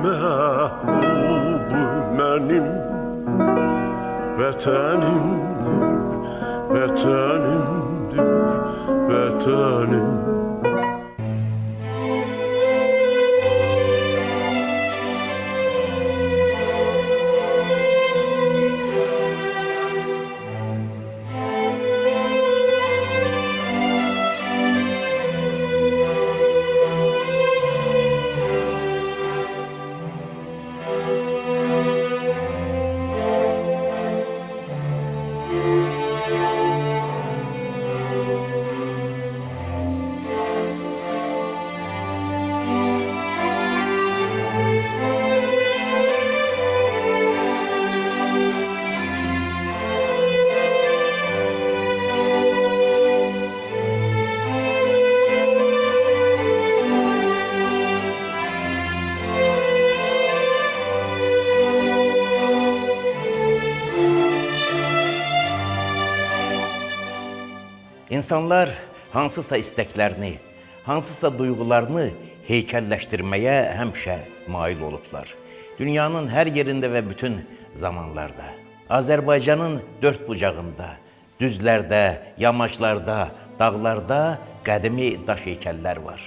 məhbub mənim vətənimdir, vətənimdir, vətənim. İnsanlar hansısa istəklərini, hansısa duyğularını heykəlləşdirməyə həmişə mail olublar. Dünyanın hər yerində və bütün zamanlarda. Azərbaycanın dörd bucağında, düzlərdə, yamaçlarda, dağlarda qədimi daş heykəllər var.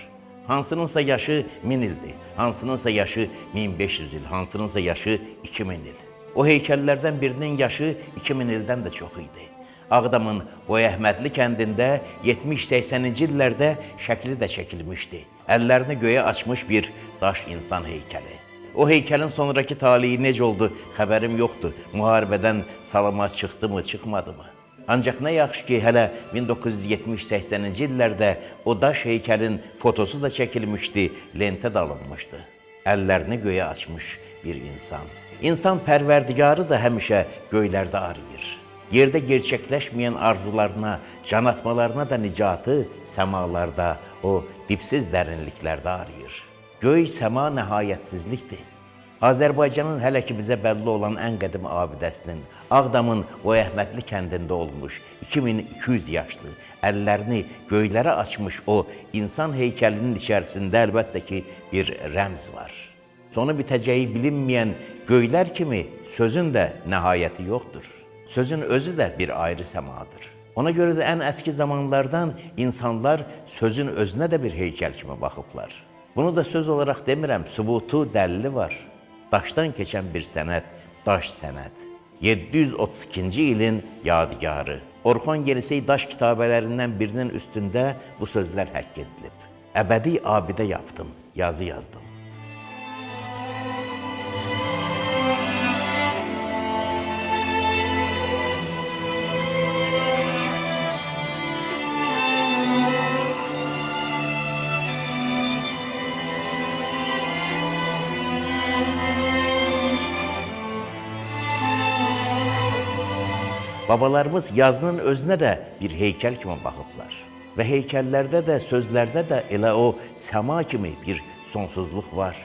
Hansınınsa yaşı 1000 ildir, hansınınsa yaşı 1500 il, hansınınsa yaşı 2000 il. O heykəllərdən birinin yaşı 2000 ildən də çox idi. Ağdamın Boyəhmədli kəndində 70-80-ci illərdə şəkli də çəkilmişdi. Əllərini göyə açmış bir daş insan heykəli. O heykəlin sonraki taleyi necə oldu, xəbərim yoxdur. Müharibədən salamat çıxdı mı, çıxmadı mı? Ancaq nə yaxşı ki, hələ 1970-80-ci illərdə o daş heykəlin fotosu da çəkilmişdi, lentə də alınmışdı. Əllərini göyə açmış bir insan. İnsan pərverdigarı da həmişə göylərdə arayır. Yerdə gerçəkləşməyən arzularına, can atmalarına da nicatı səmalarda, o dipsiz dərinliklərdə arayır. Göy, səma nəhayətsizlikdir. Azərbaycanın hələ ki bizə bəlli olan ən qədim abidəsinin, Ağdamın Boyəhmədli kəndində olmuş 2200 yaşlı, əllərini göylərə açmış o insan heykəlinin içərisində əlbəttə ki bir rəmz var. Sonu bitəcəyi bilinməyən göylər kimi sözün də nəhayəti yoxdur. Sözün özü də bir ayrı səmadır. Ona görə də ən əski zamanlardan insanlar sözün özünə də bir heykəl kimi baxıblar. Bunu da söz olaraq demirəm, sübutu, dəlili var. Daşdan keçən bir sənəd, daş sənəd. 732-ci ilin yadigarı. Orxon Yenisey daş kitabələrindən birinin üstündə bu sözlər həkk edilib. Əbədi abidə yaptım, yazı yazdım. Babalarımız yazının özünə də bir heykəl kimi baxıblar. Və heykəllərdə də, sözlərdə də elə o səma kimi bir sonsuzluq var.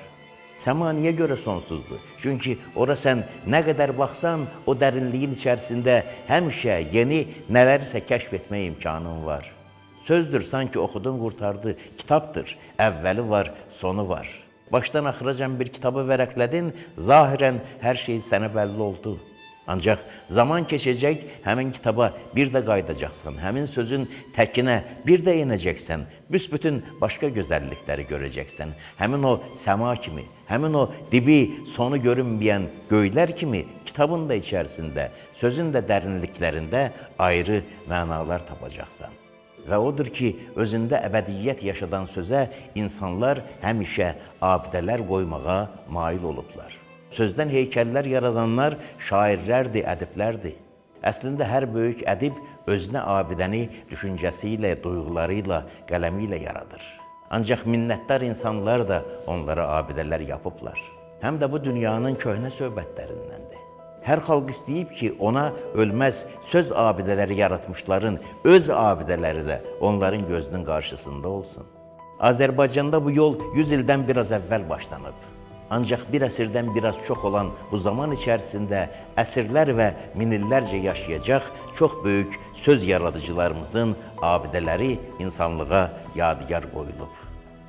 Səma niyə görə sonsuzdur? Çünki ora sən nə qədər baxsan, o dərinliyin içərisində həmişə yeni nələrisə kəşf etmə imkanın var. Sözdür, sanki oxudun, qurtardı. Kitabdır, əvvəli var, sonu var. Başdan axıracan bir kitabı vərəqlədin, zahirən hər şey sənə bəlli oldu. Ancaq zaman keçəcək, həmin kitaba bir də qayıdacaqsan, həmin sözün təkinə bir də inəcəksən, büsbütün başqa gözəllikləri görəcəksən. Həmin o səma kimi, həmin o dibi, sonu görünməyən göylər kimi kitabın da içərisində, sözün də dərinliklərində ayrı mənalar tapacaqsan. Və odur ki, özündə əbədiyyət yaşadan sözə insanlar həmişə abidələr qoymağa mail olublar. Sözdən heykəllər yaradanlar şairlərdir, ədiblərdir. Əslində hər böyük ədib özünə abidəni düşüncəsi ilə, duyğuları ilə, qələmi ilə yaradır. Ancaq minnətdar insanlar da onlara abidələr yapıblar. Həm də bu dünyanın köhnə söhbətlərindəndir. Hər xalq istəyib ki, ona ölməz söz abidələri yaratmışların öz abidələri də onların gözünün qarşısında olsun. Azərbaycanda bu yol 100 ildən biraz əvvəl başlanıb. Ancaq bir əsrdən biraz çox olan bu zaman içərisində əsrlər və minillərcə yaşayacaq çox böyük söz yaradıcılarımızın abidələri insanlığa yadigar qoyulub.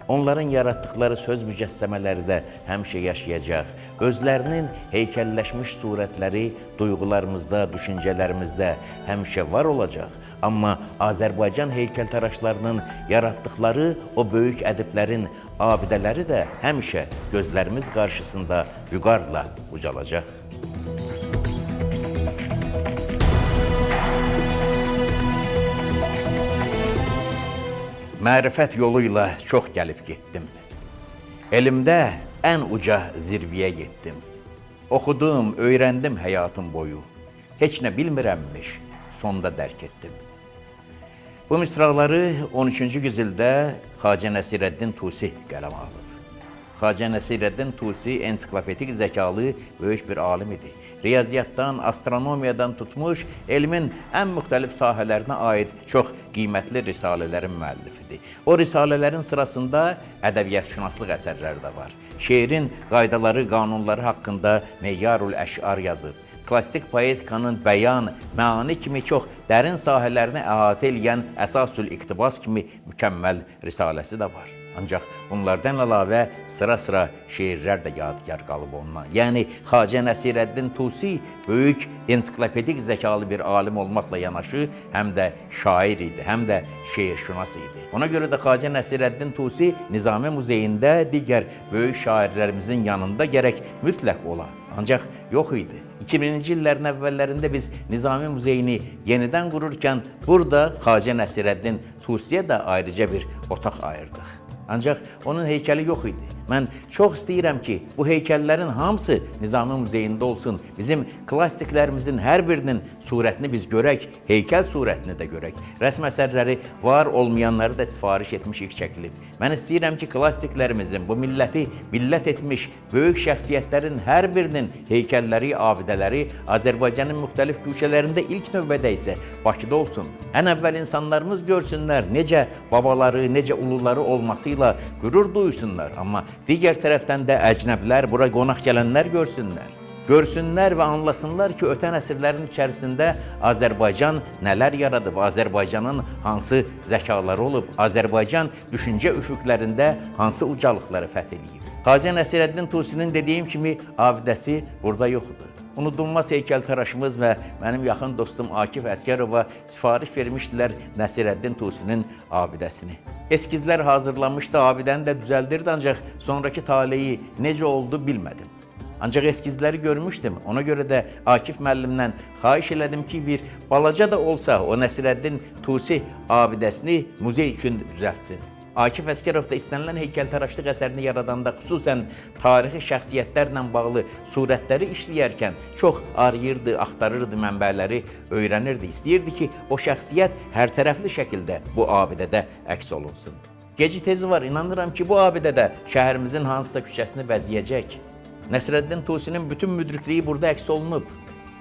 Onların yaratdıqları söz mücəssəmələri də həmişə yaşayacaq. Özlərinin heykəlləşmiş surətləri duyğularımızda, düşüncələrimizdə həmişə var olacaq. Amma Azərbaycan heykəltaraşlarının yaratdıqları o böyük ədiblərin abidələri də həmişə gözlərimiz qarşısında vüqarla ucalacaq. Mərifət yolu ilə çox gəlib getdim. Elmdə ən uca zirviyə getdim. Oxudum, öyrəndim həyatım boyu. Heç nə bilmirəmmiş, sonda dərk etdim. Bu misraları 13-cü yüzildə Xacə Nəsirəddin Tusi qələmə alıb. Xacə Nəsirəddin Tusi ensiklopedik zəkalı böyük bir alim idi. Riyaziyyatdan, astronomiyadan tutmuş, elmin ən müxtəlif sahələrinə aid çox qiymətli risalələrin müəllifidir. O risalələrin sırasında ədəbiyyatşünaslıq əsərləri də var. Şeirin qaydaları, qanunları haqqında Meyarul Əş'ar yazıb. Klassik poetikanın bəyan, məani kimi çox dərin sahələrini əhatə eləyən Əsasül İqtibas kimi mükəmməl risaləsi də var. Ancaq bunlardan əlavə sıra-sıra şeirlər də yadigar qalıb ondan. Yəni Xacə Nəsirəddin Tusi böyük ensiklopedik zəkalı bir alim olmaqla yanaşı həm də şair idi, həm də şeirşünas idi. Ona görə də Xacə Nəsirəddin Tusi Nizami Muzeyində digər böyük şairlərimizin yanında gərək mütləq ola. Ancaq yox idi. 2000-ci illərin əvvəllərində biz Nizami Muzeyini yenidən qururkən burada Xacə Nəsirəddin Tusiyə də ayrıca bir otaq ayırdıq. Ancaq onun heykəli yox idi. Mən çox istəyirəm ki, bu heykəllərin hamısı Nizami Muzeyində olsun. Bizim klassiklərimizin hər birinin surətini biz görək, heykəl surətini də görək. Rəsm əsərləri var olmayanları da sifariş etmişik, çəkilib. Mən istəyirəm ki, klassiklərimizin, bu milləti millət etmiş böyük şəxsiyyətlərin hər birinin heykəlləri, abidələri Azərbaycanın müxtəlif güşələrində ilk növbədə isə Bakıda olsun. Ən əvvəl insanlarımız görsünlər necə babaları, necə uluları olması ilə qürur duysunlar. Amma digər tərəfdən də əcnəblər, bura qonaq gələnlər görsünlər. Görsünlər və anlasınlar ki, ötən əsrlərin içərisində Azərbaycan nələr yaradıb, Azərbaycanın hansı zəkaları olub, Azərbaycan düşüncə üfüqlərində hansı ucalıqları fəth eləyib. Xacə Nəsirəddin Tusinin dediyim kimi abidəsi burada yoxdur. Unudulmaz heykəltaraşımız və mənim yaxın dostum Akif Əsgərova sifariş vermişdilər Nəsirəddin Tusinin abidəsini. Eskizlər hazırlanmışdı, abidəni də düzəldirdi, ancaq sonraki taleyi necə oldu bilmədim. Ancaq eskizləri görmüşdüm, ona görə də Akif müəllimdən xahiş elədim ki, bir balaca da olsa o Nəsirəddin Tusi abidəsini muzey üçün düzəltsin. Akif Əsgərov da istənilən heykəltaraşlıq əsərini yaradanda, xüsusən tarixi şəxsiyyətlərlə bağlı surətləri işləyərkən çox arayırdı, axtarırdı mənbələri, öyrənirdi. İstəyirdi ki, o şəxsiyyət hər tərəfli şəkildə bu abidədə əks olunsun. Geci tezi var, inanıram ki, bu abidədə şəhərimizin hansısa küçəsini bəzəyəcək. Nəsrəddin Tusinin bütün müdrikliyi burada əks olunub.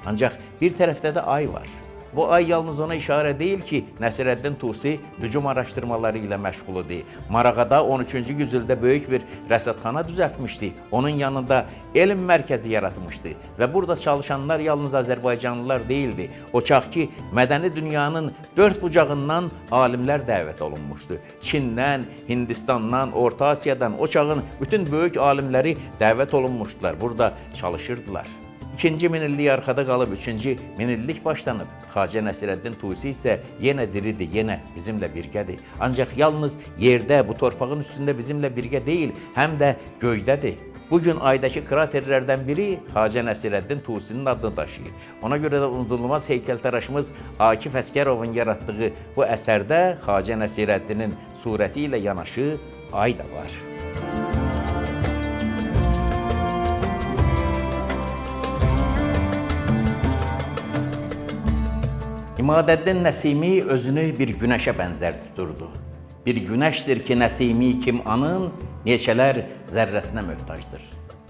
Ancaq bir tərəfdə də ay var. Bu ay yalnız ona işarə deyil ki, Nəsirəddin Tusi nücum araşdırmaları ilə məşğul idi. Marağada 13-cü yüzildə böyük bir rəsədxana düzəltmişdi. Onun yanında elm mərkəzi yaratmışdı və burada çalışanlar yalnız Azərbaycanlılar deyildi. O çağ ki, mədəni dünyanın dörd bucağından alimlər dəvət olunmuşdu. Çindən, Hindistandan, Orta Asiyadan o çağın bütün böyük alimləri dəvət olunmuşdular. Burada çalışırdılar. İkinci minillik arxada qalıb, üçüncü minillik başlanıb. Xacə Nəsirəddin Tusi isə yenə diridir, yenə bizimlə birgədir. Ancaq yalnız yerdə, bu torpağın üstündə bizimlə birgə deyil, həm də göydədir. Bugün aydakı kraterlərdən biri Xacə Nəsirəddin Tusinin adını daşıyır. Ona görə də unudulmaz heykəltaraşımız Akif Əsgərovun yaratdığı bu əsərdə Xacə Nəsirəddinin surəti ilə yanaşı ay da var. İmadəddin Nəsimi özünü bir günəşə bənzər tuturdu. Bir günəşdir ki, Nəsimi kim anın, neçələr zərrəsinə möhtacdır.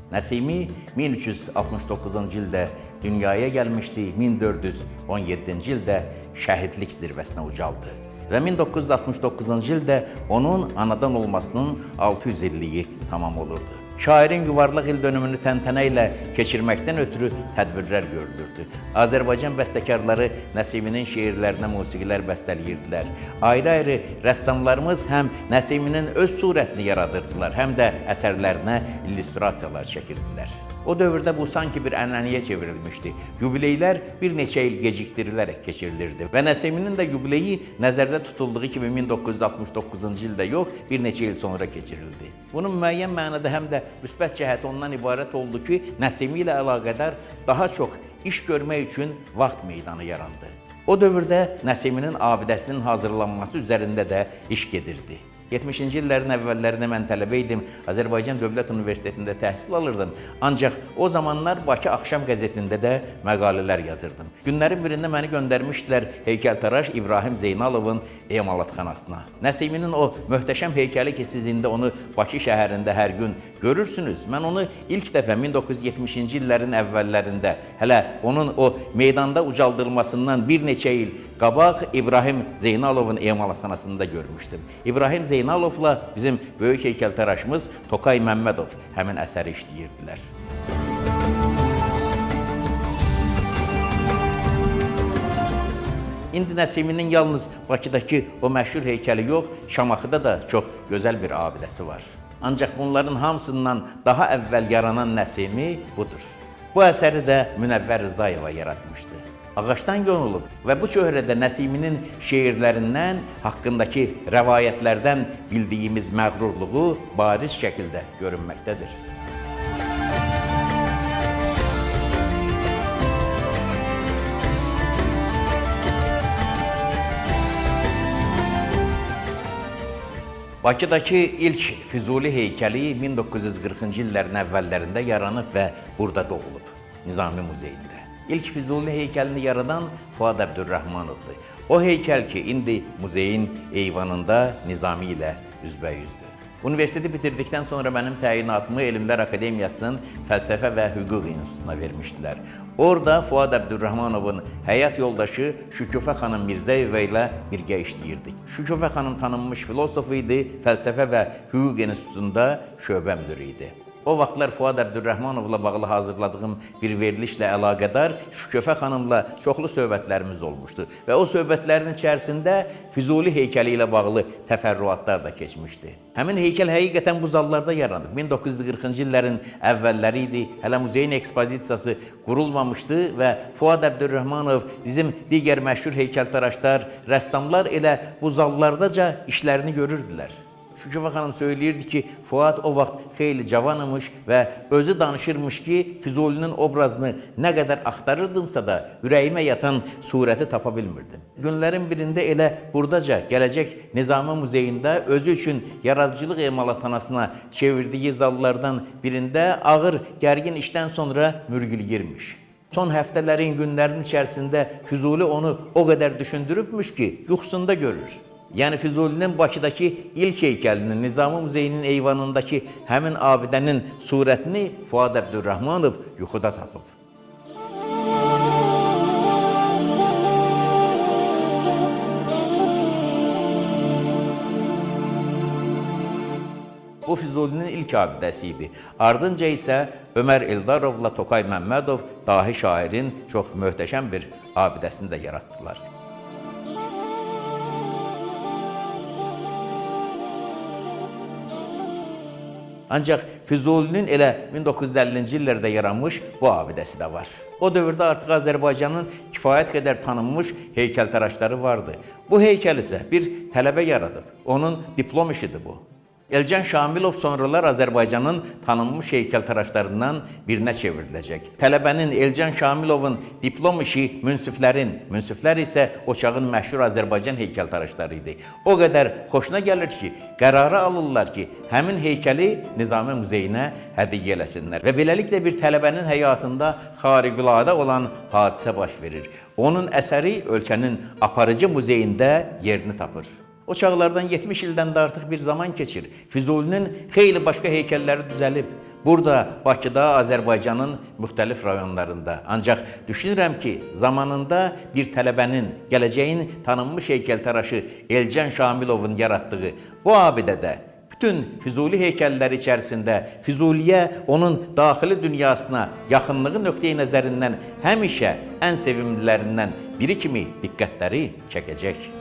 Nəsimi 1369-cu ildə dünyaya gəlmişdi, 1417-ci ildə şəhidlik zirvəsinə ucaldı. Və 1969-cu ildə onun anadan olmasının 600 illiyi tamam olurdu. Şairin yuvarlaq il dönümünü təntənə ilə keçirməkdən ötürü tədbirlər görülürdü. Azərbaycan bəstəkarları Nəsiminin şeirlərinə musiqilər bəstələyirdilər. Ayrı-ayrı rəssamlarımız həm Nəsiminin öz surətini yaradırdılar, həm də əsərlərinə illüstrasiyalar çəkirdilər. O dövrdə bu sanki bir ənənəyə çevrilmişdi. Yubileylər bir neçə il gecikdirilərək keçirilirdi və Nəsiminin də yubileyi nəzərdə tutulduğu kimi 1969-cu ildə yox, bir neçə il sonra keçirildi. Bunun müəyyən mənada həm də müsbət cəhəti ondan ibarət oldu ki, Nəsimi ilə əlaqədar daha çox iş görmək üçün vaxt meydanı yarandı. O dövrdə Nəsiminin abidəsinin hazırlanması üzərində də iş gedirdi. 70-ci illərin əvvəllərində mən tələbə idim, Azərbaycan Dövlət Universitetində təhsil alırdım. Ancaq o zamanlar Bakı Axşam qəzetində də məqalələr yazırdım. Günlərin birində məni göndərmişdilər heykəltaraş İbrahim Zeynalovun emalatxanasına. Nəsiminin o möhtəşəm heykəli ki, siz indi onu Bakı şəhərində hər gün görürsünüz. Mən onu ilk dəfə 1970-ci illərin əvvəllərində, hələ onun o meydanda ucaldılmasından bir neçə il qabaq İbrahim Zeynalovun emalatxanasında görmüşdüm. İbrahim Zeynalovla bizim böyük heykəltaraşımız Tokay Məmmədov həmin əsəri işləyirdilər. İndi Nəsiminin yalnız Bakıdakı o məşhur heykəli yox, Şamaxıda da çox gözəl bir abidəsi var. Ancaq bunların hamısından daha əvvəl yaranan Nəsimi budur. Bu əsəri də Münəvvər Rızayeva yaratmışdı. Ağacdan yonulub və bu çöhrədə Nəsiminin şeirlərindən, haqqındakı rəvayətlərdən bildiyimiz məğrurluğu bariz şəkildə görünməkdədir. Bakıdakı ilk Füzuli heykəli 1940-cı illərin əvvəllərində yaranıb və burada doğulub, Nizami Muzeyində. İlk Füzuli heykəlini yaradan Fuad Əbdürrahmanovdur. O heykəl ki, indi muzeyin eyvanında Nizami ilə üzbəyüzdür. Universiteti bitirdikdən sonra mənim təyinatımı Elmlər Akademiyasının Fəlsəfə və Hüquq İnstitutuna vermişdilər. Orada Fuad Əbdürrahmanovun həyat yoldaşı Şükufə xanım Mirzəyeva ilə birgə işləyirdik. Şükufə xanım tanınmış filosof idi, Fəlsəfə və Hüquq İnstitutunda şöbə müdiri idi. O vaxtlar Fuad Əbdürrahmanovla bağlı hazırladığım bir verilişlə əlaqədar Şükufə xanımla çoxlu söhbətlərimiz olmuşdu və o söhbətlərin içərisində Füzuli heykəli ilə bağlı təfərrüatlar da keçmişdi. Həmin heykəl həqiqətən bu zallarda yaranıb. 1940-cı illərin əvvəlləri idi, hələ muzeyin ekspozisiyası qurulmamışdı və Fuad Əbdürrahmanov, bizim digər məşhur heykəltaraşlar, rəssamlar elə bu zallardaca işlərini görürdülər. Şükufə xanım söyləyirdi ki, Fuad o vaxt xeyli cavan imiş və özü danışırmış ki, Füzulinin obrazını nə qədər axtarırdımsa da ürəyimə yatan surəti tapa bilmirdim. Günlərin birində elə buradaca gələcək Nizami Muzeyində özü üçün yaradıcılıq emalatxanasına çevirdiyi zallardan birində ağır, gərgin işdən sonra mürgüləyirmiş. Son həftələrin, günlərin içərisində Füzuli onu o qədər düşündürübmüş ki, yuxusunda görür. Yəni Füzulinin Bakıdakı ilk heykəlinin, Nizami Muzeyinin eyvanındakı həmin abidənin surətini Fuad Əbdürrahmanov yuxuda tapıb. Bu Füzulinin ilk abidəsi idi. Ardınca isə Ömər Eldarovla Tokay Məmmədov dahi şairin çox möhtəşəm bir abidəsini də yaratdılar. Ancaq Füzulinin elə 1950-ci illərdə yaranmış bu abidəsi də var. O dövrdə artıq Azərbaycanın kifayət qədər tanınmış heykəltaraşları vardı. Bu heykəl isə bir tələbə yaradıb. Onun diplom işidir bu. Elcan Şamilov sonralar Azərbaycanın tanınmış heykəltaraşlarından birinə çevriləcək. Tələbənin Elcan Şamilovun diplom işi münsiflərin, münsiflər isə o çağın məşhur Azərbaycan heykəltaraşları idi. O qədər xoşuna gəlir ki, qərarı alırlar ki, həmin heykəli Nizami Muzeyinə hədiyyə eləsinlər. Və beləliklə bir tələbənin həyatında xariqüladə olan hadisə baş verir. Onun əsəri ölkənin aparıcı muzeyində yerini tapır. O çağlardan 70 ildən də artıq bir zaman keçir. Füzulinin xeyli başqa heykəlləri düzəlib. Burada, Bakıda, Azərbaycanın müxtəlif rayonlarında. Ancaq düşünürəm ki, zamanında bir tələbənin, gələcəyin tanınmış heykəltaraşı Elcan Şamilovun yaratdığı bu abidədə Bütün Füzuli heykəlləri içərisində Füzuliyə onun daxili dünyasına yaxınlığı nöqteyi nəzərindən həmişə ən sevimlilərindən biri kimi diqqətləri çəkəcək.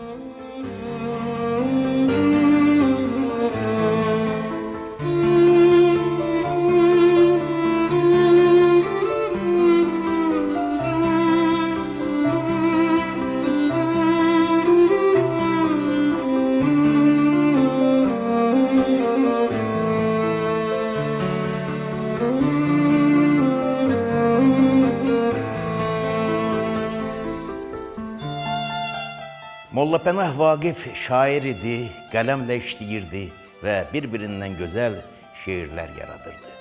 Molla Pənah Vaqif şair idi, qələmlə işləyirdi və bir-birindən gözəl şeirlər yaradırdı.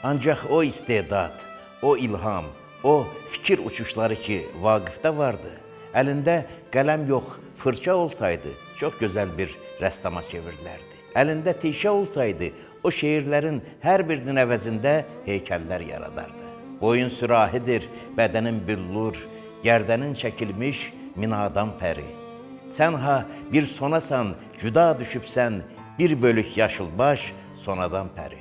Ancaq o istedad, o ilham, o fikir uçuşları ki Vaqifdə vardı, əlində qələm yox, fırça olsaydı çox gözəl bir rəssama çevrilərdi. Əlində tişə olsaydı o şeirlərin hər birinin əvəzində heykəllər yaradardı. Boyun sürahidir, bədənin büllur, gərdənin çəkilmiş minadan pəri. Sən ha bir sonasan, cüda düşübsən, bir bölük yaşılbaş sonadan pəri.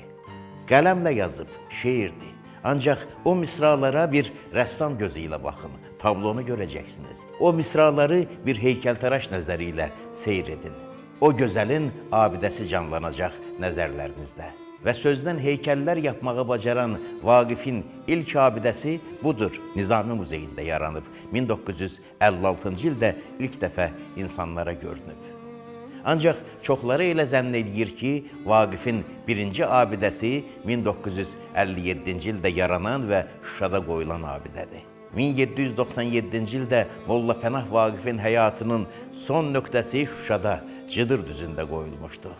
Qələmlə yazıb, şeirdi. Ancaq o misralara bir rəssam gözü ilə baxın, tablonu görəcəksiniz. O misraları bir heykəltaraş nəzəri ilə seyr edin. O gözəlin abidəsi canlanacaq nəzərlərinizdə. Və sözdən heykəllər yapmağı bacaran Vaqifin ilk abidəsi budur. Nizami Muzeyində yaranıb. 1956-cı ildə ilk dəfə insanlara görünüb. Ancaq çoxları elə zənn eləyir ki, Vaqifin birinci abidəsi 1957-ci ildə yaranan və Şuşada qoyulan abidədir. 1797-ci ildə Molla Pənah Vaqifin həyatının son nöqtəsi Şuşada, Cıdır düzündə qoyulmuşdu.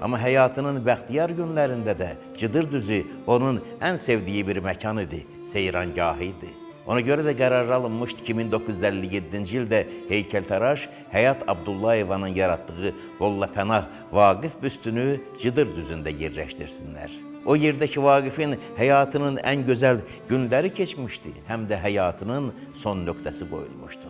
Amma həyatının bəxtiyar günlərində də Cıdır düzü onun ən sevdiyi bir məkan idi, seyrangahı idi. Ona görə də qərar alınmışdı ki, 1957-ci ildə heykəltaraş Həyat Abdullayevanın yaratdığı Molla Pənah Vaqif büstünü Cıdır düzündə yerləşdirsinlər. O yerdəki Vaqifin həyatının ən gözəl günləri keçmişdi, həm də həyatının son nöqtəsi qoyulmuşdu.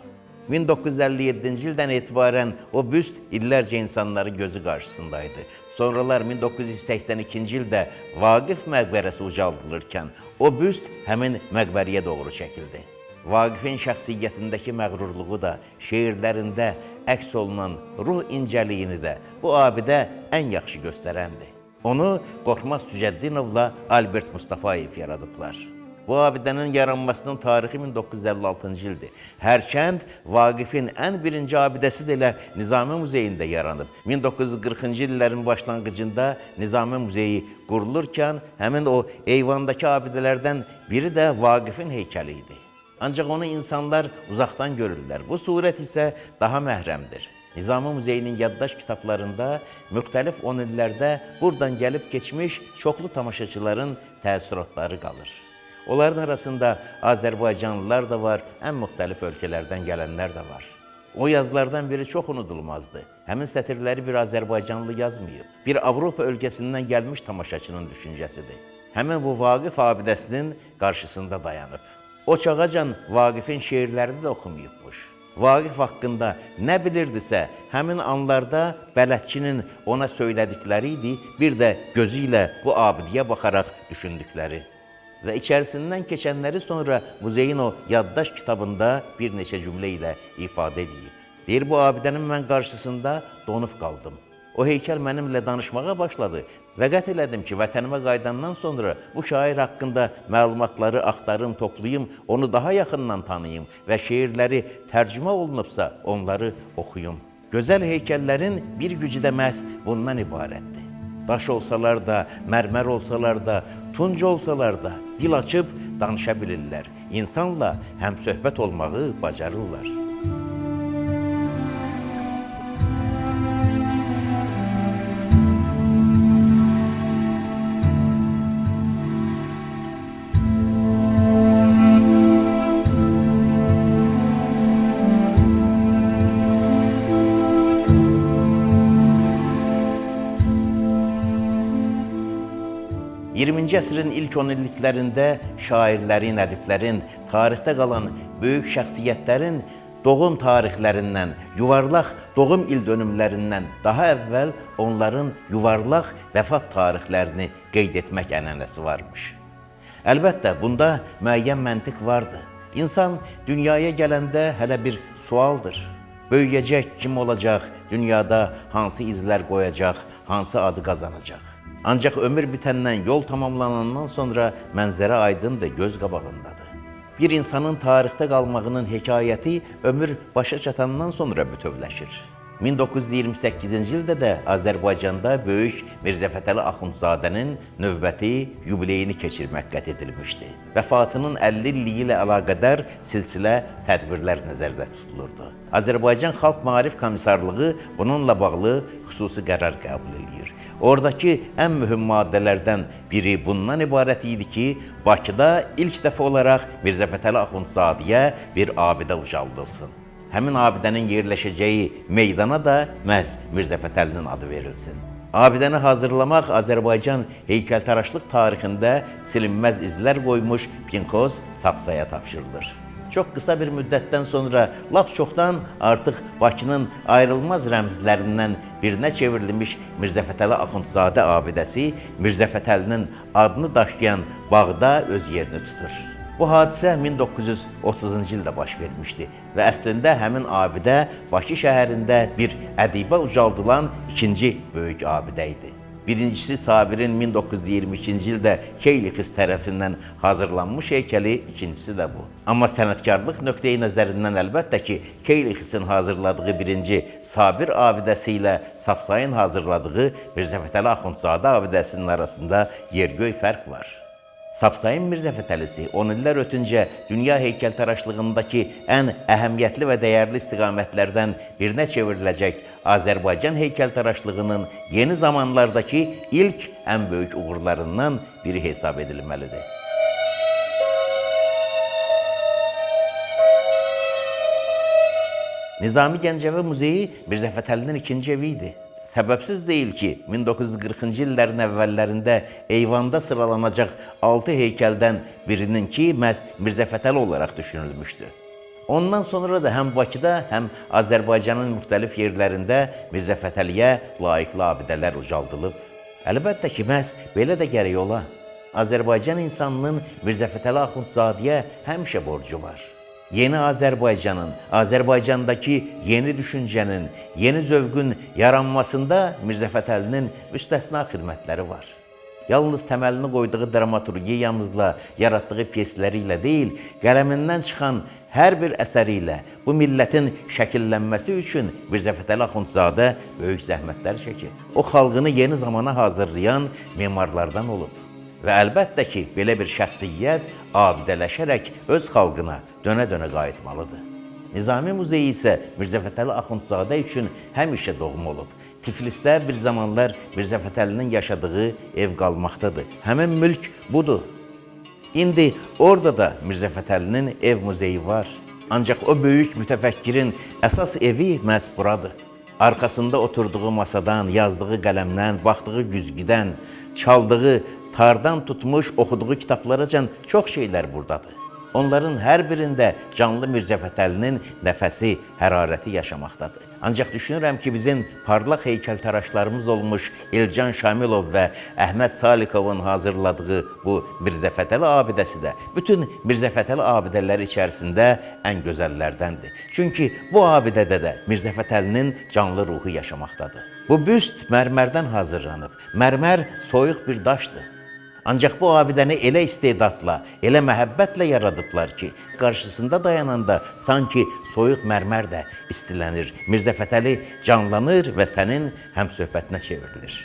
1957-ci ildən etibarən o büst illərcə insanların gözü qarşısındaydı. Sonralar 1982-ci ildə Vaqif məqbərəsi ucaldılırkən o büst həmin məqbərəyə doğru çəkildi. Vaqifin şəxsiyyətindəki məğrurluğu da, şeirlərində əks olunan ruh incəliyini də bu abidə ən yaxşı göstərəndir. Onu Qorxmaz Tücəddinovla Albert Mustafayev yaradıblar. Bu abidənin yaranmasının tarixi 1956-cı ildir. Hərçənd Vaqifin ən birinci abidəsi də elə Nizami Muzeyində yaranıb. 1940-cı illərin başlanğıcında Nizami Muzeyi qurulurkən həmin o eyvandakı abidələrdən biri də Vaqifin heykəli idi. Ancaq onu insanlar uzaqdan görürlər. Bu surət isə daha məhrəmdir. Nizami Muzeyinin yaddaş kitablarında müxtəlif 10 illərdə buradan gəlib keçmiş çoxlu tamaşaçıların təəssüratları qalır. Onların arasında Azərbaycanlılar da var, ən müxtəlif ölkələrdən gələnlər də var. O yazılardan biri çox unudulmazdı. Həmin sətirləri bir Azərbaycanlı yazmayıb. Bir Avropa ölkəsindən gəlmiş tamaşaçının düşüncəsidir. Həmin bu Vaqif abidəsinin qarşısında dayanıb. O çağacan Vaqifin şeirlərini də oxumayıbmış. Vaqif haqqında nə bilirdisə, həmin anlarda bələdçinin ona söylədikləri idi, bir də gözü ilə bu abidəyə baxaraq düşündükləri. Və içərisindən keçənləri sonra muzeyin o yaddaş kitabında bir neçə cümlə ilə ifadə edib. Deyir, bu abidənin mən qarşısında donub qaldım. O heykəl mənimlə danışmağa başladı və qət elədim ki, vətənimə qayıdandan sonra bu şair haqqında məlumatları axtarım, toplayım, onu daha yaxından tanıyım və şeirləri tərcümə olunubsa onları oxuyum. Gözəl heykəllərin bir gücü də məhz bundan ibarətdir. Daş olsalar da, mərmər olsalar da, tunc olsalar da dil açıb danışa bilirlər. İnsanla həmsöhbət olmağı bacarırlar. 20-ci əsrin ilk 10 illiklərində şairlərin, ədiblərin, tarixdə qalan böyük şəxsiyyətlərin doğum tarixlərindən, yuvarlaq doğum il dönümlərindən daha əvvəl onların yuvarlaq vəfat tarixlərini qeyd etmək ənənəsi varmış. Əlbəttə, bunda müəyyən məntiq vardı. İnsan dünyaya gələndə hələ bir sualdır. Böyüyəcək, kim olacaq, dünyada hansı izlər qoyacaq, hansı adı qazanacaq. Ancaq ömür bitəndən, yol tamamlanandan sonra mənzərə aydındır, göz qabağındadır. Bir insanın tarixdə qalmağının hekayəti ömür başa çatandan sonra bütövləşir. 1928-ci ildə də Azərbaycanda böyük Mirzə Fətəli Axundzadənin növbəti yubileyini keçirmək qət edilmişdi. Vəfatının 50 illiyi ilə əlaqədar silsilə tədbirlər nəzərdə tutulurdu. Azərbaycan Xalq Maarif Komissarlığı bununla bağlı xüsusi qərar qəbul eləyir. Oradakı ən mühüm maddələrdən biri bundan ibarət idi ki, Bakıda ilk dəfə olaraq Mirzə Fətəli Axundzadəyə bir abidə ucaldılsın. Həmin abidənin yerləşəcəyi meydana da məhz Mirzə Fətəlinin adı verilsin. Abidəni hazırlamaq Azərbaycan heykəltaraşlıq tarixində silinməz izlər qoymuş Pinxoz Sapsaya tapşırılır. Çox qısa bir müddətdən sonra, lap çoxdan artıq Bakının ayrılmaz rəmzlərindən birinə çevrilmiş Mirzə Fətəli Axundzadə abidəsi Mirzə Fətəlinin adını daşıyan bağda öz yerini tutur. Bu hadisə 1930-cu ildə baş vermişdi və əslində həmin abidə Bakı şəhərində bir ədibə ucaldılan ikinci böyük abidə idi. Birincisi Sabirin 1922-ci ildə Keylixis tərəfindən hazırlanmış heykəli, ikincisi də bu. Amma sənətkarlıq nöqteyi nəzərindən əlbəttə ki, Keylixisin hazırladığı birinci Sabir abidəsi ilə Sapsayın hazırladığı Mirzə Fətəli Axundzadə abidəsinin arasında yer-göy fərq var. Sapsayın Mirzə Fətəlisi 10 illər ötüncə dünya heykəltaraşlığındakı ən əhəmiyyətli və dəyərli istiqamətlərdən birinə çevriləcək Azərbaycan heykəltaraşlığının yeni zamanlardakı ilk ən böyük uğurlarından biri hesab edilməlidir. Nizami Gəncəvi Muzeyi Mirzə Fətəlinin ikinci evi idi. Səbəbsiz deyil ki, 1940-cı illərin əvvəllərində eyvanda sıralanacaq 6 heykəldən birininki məhz Mirzə Fətəli olaraq düşünülmüşdü. Ondan sonra da həm Bakıda, həm Azərbaycanın müxtəlif yerlərində Mirzə Fətəliyə layiqli abidələr ucaldılıb. Əlbəttə ki, məhz belə də gərək ola. Azərbaycan insanının Mirzə Fətəli Axundzadəyə həmişə borcu var. Yeni Azərbaycanın, Azərbaycandakı yeni düşüncənin, yeni zövqün yaranmasında Mirzə Fətəlinin müstəsna xidmətləri var. Yalnız təməlini qoyduğu dramaturgiyamızla, yaratdığı pyesləri ilə deyil, qələmindən çıxan hər bir əsəri ilə bu millətin şəkillənməsi üçün Mirzə Fətəli Axundzadə böyük zəhmətlər çəkib. O, xalqını yeni zamana hazırlayan memarlardan olub. Və əlbəttə ki, belə bir şəxsiyyət abidələşərək öz xalqına dönə-dönə qayıtmalıdır. Nizami Muzeyi isə Mirzə Fətəli Axundzadə üçün həmişə doğum olub. Tiflisdə bir zamanlar Mirzə Fətəlinin yaşadığı ev qalmaqdadır. Həmin mülk budur. İndi orada da Mirzə Fətəlinin ev muzeyi var. Ancaq o böyük mütəfəkkirin əsas evi məhz buradır. Arxasında oturduğu masadan, yazdığı qələmdən, baxdığı güzgüdən, çaldığı tardan tutmuş, oxuduğu kitablaracan çox şeylər buradadır. Onların hər birində canlı Mirzə Fətəlinin nəfəsi, hərarəti yaşamaqdadır. Ancaq düşünürəm ki, bizim parlaq heykəltaraşlarımız olmuş Elcan Şamilov və Əhməd Salikovun hazırladığı bu Mirzə Fətəli abidəsi də bütün Mirzə Fətəli abidələri içərisində ən gözəllərdəndir. Çünki bu abidədə də Mirzə Fətəlinin canlı ruhu yaşamaqdadır. Bu büst mərmərdən hazırlanıb. Mərmər soyuq bir daşdır. Ancaq bu abidəni elə istedadla, elə məhəbbətlə yaradıblar ki, qarşısında dayananda sanki soyuq mərmər də istilənir. Mirzə Fətəli canlanır və sənin həmsöhbətinə çevrilir.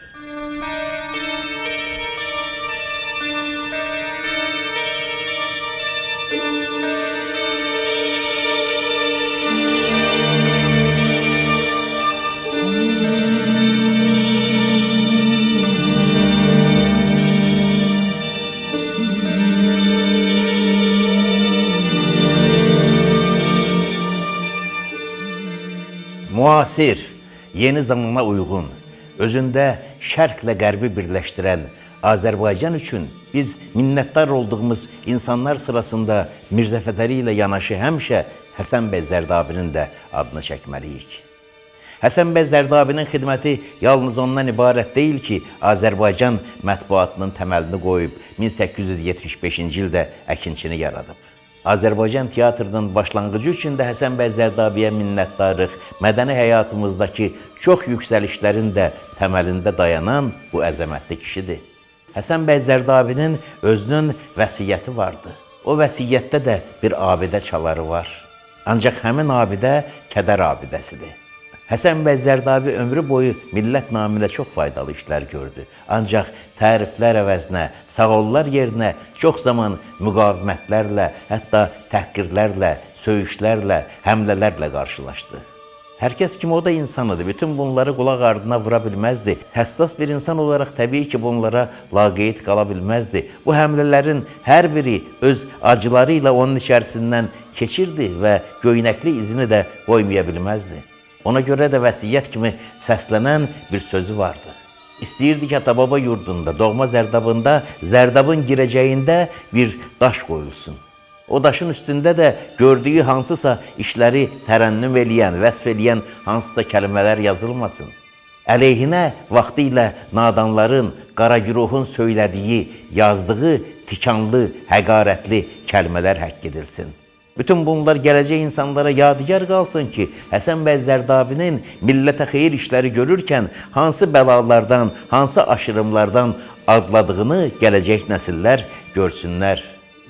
Müasir, yeni zamana uyğun, özündə şərqlə qərbi birləşdirən Azərbaycan üçün biz minnətdar olduğumuz insanlar sırasında Mirzə Fətəli ilə yanaşı həmişə Həsən bəy Zərdabinin də adını çəkməliyik. Həsən bəy Zərdabinin xidməti yalnız ondan ibarət deyil ki, Azərbaycan mətbuatının təməlini qoyub 1875-ci ildə Əkinçini yaradıb. Azərbaycan teatrının başlanğıcı üçün də Həsən bəy Zərdabiyə minnətdarıq, mədəni həyatımızdakı çox yüksəlişlərin də təməlində dayanan bu əzəmətli kişidir. Həsən bəy Zərdabinin özünün vəsiyyəti vardı. O vəsiyyətdə də bir abidə çaları var. Ancaq həmin abidə kədər abidəsidir. Həsən bəy Zərdabi ömrü boyu millət naminə çox faydalı işlər gördü. Ancaq təriflər əvəzinə, sağollar yerinə çox zaman müqavimətlərlə, hətta təhqirlərlə, söyüşlərlə, həmlələrlə qarşılaşdı. Hər kəs kimi o da insan idi. Bütün bunları qulaq ardına vura bilməzdi. Həssas bir insan olaraq təbii ki, bunlara laqeyd qala bilməzdi. Bu həmlələrin hər biri öz acıları ilə onun içərisindən keçirdi və göynəkli izini də qoymaya bilməzdi. Ona görə də vəsiyyət kimi səslənən bir sözü vardı. İstəyirdi ki, ata-baba yurdunda, doğma Zərdabında, Zərdabın girəcəyində bir daş qoyulsun. O daşın üstündə də gördüyü hansısa işləri tərənnüm eləyən, vəsf eləyən hansısa kəlmələr yazılmasın. Əleyhinə vaxtı ilə nadanların, qaragüruhun söylədiyi, yazdığı tikanlı, həqarətli kəlmələr həkk edilsin. Bütün bunlar gələcək insanlara yadigar qalsın ki, Həsən bəy Zərdabinin millətə xeyir işləri görürkən hansı bəlalardan, hansı aşırımlardan adladığını gələcək nəsillər görsünlər.